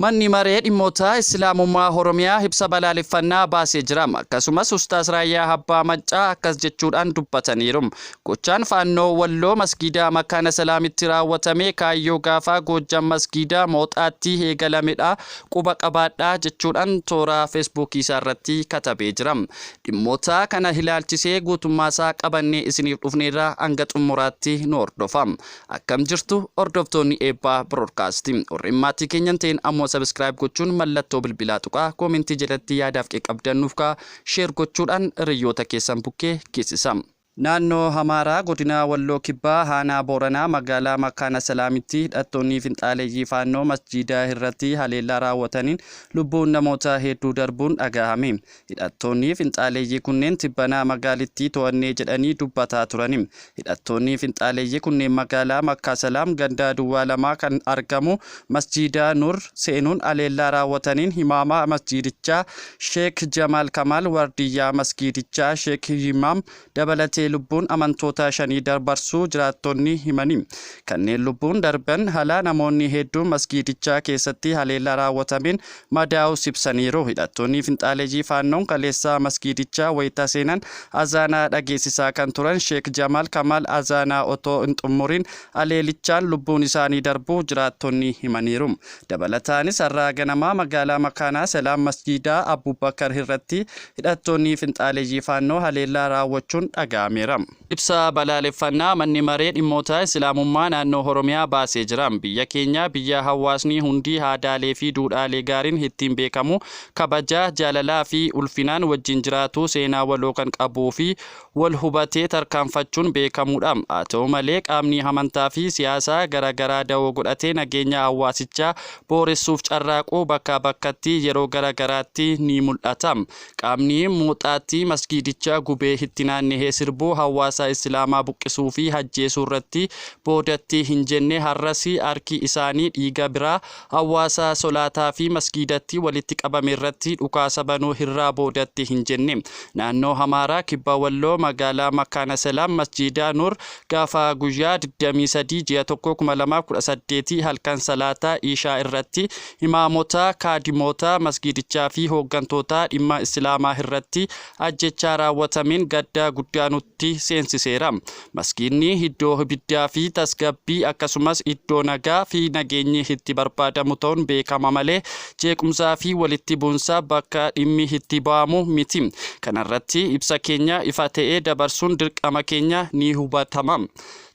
Manni Maree Dhimmoota Islaamummaa Oromiyaa ibsa balaaleffannaa baasee jira. Akkasumas Ustaaz Raayyaa Abbaa Maccaa akkas jechuudhaan dubbataniiru. Gochaan Faannoo Walloo Masgiida Makaana Salaamitti raawwatame kaayyoo gaafaa Goojjam Masgiida Mooxaatti eegalamedha quba qabaadhaa jechuudhaan toora Feesbuukii isaa irratti katabee jira. Dhimmoota kana ilaalchisee guutummaasaa qabannee isiniif dhufneerra, hanga xumuraatti nu hordofa. Akkam jirtu, hordoftoonni Eebbaa Broadcast? Warreen maatii keenyan ta'in ammoo subscribe gochuun mallattoo bilbilaa tuqaa, koomentii jalatti yaadaaf qabdannuuf kaa, share gochuudhaan hiriyoota keessan bukkee geessisa. Naannoo Amaaraa, godina Walloo Kibbaa, aanaa Booranaa, magaalaa Makaana Salaamitti hidhattoonni finxaaleeyyii Faannoo masjiida irratti haleellaa raawwataniin lubbuun namoota hedduu darbuun dhagahame. Hidhattoonni finxaaleeyyii kunneen tibbanaa magaalittii to'annee jedhanii dubbataa turani. Hidhattoonni finxaaleeyyii kunneen magaalaa Makkaa Salaam, ganda duwwaa 2 kan argamu masjiida Nur seenuun haleellaa raawwataniin imaama masjiidichaa Sheek Jamaal Kamaal, wardiyyaa masjiidichaa Sheek Yimaam dabalatee lubbuun amantoota shanii dabarsuu jiraattonni himani. Kanneen lubbuun darban ala namoonni hedduun masgiidichaa keessatti haleellaa raawwatameen madaa'uus ibsaniiru. Hidhattoonni finxaaleeyyii Faannoon kaleessa masgiidichaa wayita seenan azaanaa dhageessisaa kan turan Sheek Jamaal Kamaal azaanaa otoo hin xumuriin haleelichaan lubbuun isaanii darbuu jiraattonni himaniiru. Dabalataanis har'aa ganamaa magaalaa Makaanaa Salaam masjiidaa Abubakar irratti hidhattoonni finxaaleeyyii Faannoo haleellaa raawwachuun dhaga'ameera. Ibsa balaaleffannaa Manni Maree Dhimmoota Islaamummaa Naannoo Oromiyaa baasee jira. Biyya keenya biyya hawaasni hundi aadaalee fi duudhaalee gaariin ittiin beekamu, kabaja, jaalalaa fi ulfinaan wajjin jiraatu, seenaa waloo kan qabuu fi wal hubatee tarkaanfachuun beekamuudha. Haa ta'u malee, qaamni amantaa fi siyaasa garaagaraa dawoo godhatee nageenya hawaasichaa booressuuf carraaqu bakkaa bakkatti yeroo garaagaraatti ni mul'ata. Qaamni Mooxaatti masgiidicha gubee itti naanna'ee sirbuu, hawaasa Islaamaa buqqisuu fi ajjeesuu irratti boodatti hin jenne har'as harki isaanii dhiiga biraa hawaasa solaataa fi masgiidatti walitti qabame irratti dhukaasa banuu irraa boodatti hin jenne. Naannoo Amaaraa, Kibba Walloo, magaalaa Makaana Salaam, masjiida Nur gaafa guyyaa 23 ji'a 1 2018 halkan salaataa Ishaa irratti imaamota, kaadimoota masgiidichaa fi hooggantoota dhimma Islaamaa irratti ajjechaa raawwatameen gadda guddaa nutti seensiseera. Masgiidni iddoo ibiddaa fi tasgabbii, akkasumas iddoo nagaa fi nageenyi itti barbaadamu ta'uun beekama malee jeequmsaa fi walitti bu'insa bakka dhimmi itti ba'amu miti. Kanarratti ibsa keenya ifa ta'e dabarsuun dirqama keenya ni hubatama.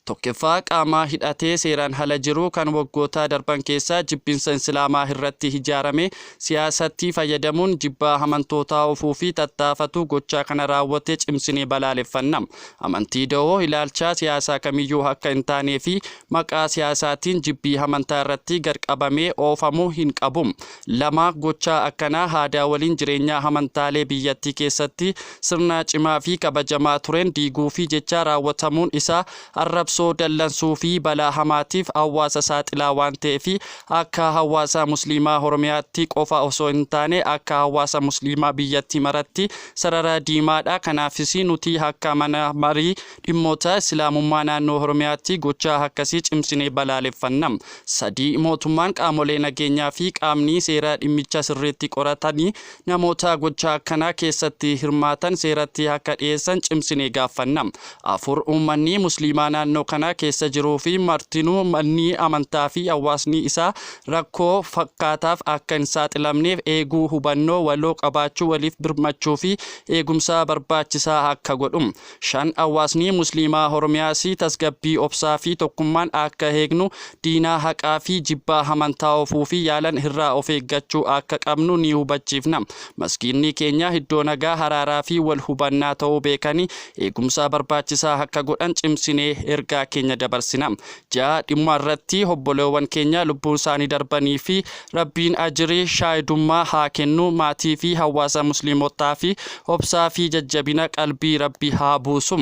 Tokkoffaa, qaama hidhatee seeraan ala jiru kan waggoota darban keessa jibbinsa Islaamaa irratti ijaarame siyaasatti fayyadamuun jibbaa amantootaa oofuu fi tattaafatu gochaa kana raawwate cimsinee balaaleffanna. Amantii da'oo ilaalcha siyaasaa kamiyyuu akka hin taanee fi maqaa siyaasaatiin jibbii amantaa irratti gad qabamee oofamuu hin qabu. 2, Gochaa akkanaa aadaa waliin jireenyaa amantaalee biyyattii keessatti sirna cimaa fi kabajamaa tureen diiguu fi jecha raawwatamuun isaa arrabsoo, dallansuu fi balaa hamaatiif hawaasa saaxilaa waan ta'eef akka hawaasa Musliimaa Oromiyaatti qofa osoo hin taane akka hawaasa Musliimaa biyyattii maratti sarara diimaadha. Kanaafis nuti akka Mana Marii Dhimmoota Islaamummaa Naannoo Oromiyaatti gochaa akkasii cimsinee balaaleffanna. 3, Mootummaan, qaamolee nageenyaa fi qaamni seeraa dhimmicha sirriitti qoratanii namoota gochaa akkanaa keessatti hirmaatan seeratti akka dhiyeessan cimsinee gaaffanna. 4, Uummanni Musliimaa naannoo kana keessa jiruu fi martinuu manni amantaa fi hawaasni isaa rakkoo fakkaataaf akka hin saaxilamneef eeguu, hubannoo waloo qabaachuu, waliif birmachuu fi eegumsa barbaachisaa akka godhu. 5, Hawaasni Musliimaa Oromiyaas tasgabbii, obsaa fi tokkummaan akka eegnu, diinaa haqaa fi jibbaa amantaa oofuu fi yaalan irraa of eeggachuu akka qabnu ni hubachiifna. Masgiidni keenya iddoo nagaa, araaraa fi wal hubannaa ta'uu beekanii eegumsa barbaachisaa akka godhan cimsinee ergaa keenya dabarsina. 6, Dhimma irratti obboleewwan keenya lubbuun isaanii darbanii fi Rabbiin ajrii shaahidummaa haa kennu, maatii fi hawaasa Musliimotaa fi obsaa fi jajjabina qalbii Rabbi haa buusu.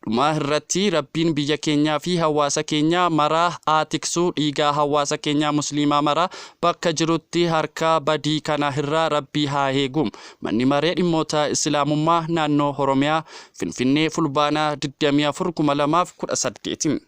Dhuma irratti Rabbiin biyya keenyaa fi hawaasa keenya maraa haa tiksu, dhiigaa hawaasa keenyaa Musliimaa maraa bakka jirutti harka badii kana irraa Rabbi haa eegu. Manni Maree Dhimmoota Islaamummaa Naannoo Oromiyaa, Finfinnee, Fulbaana 24, 2018.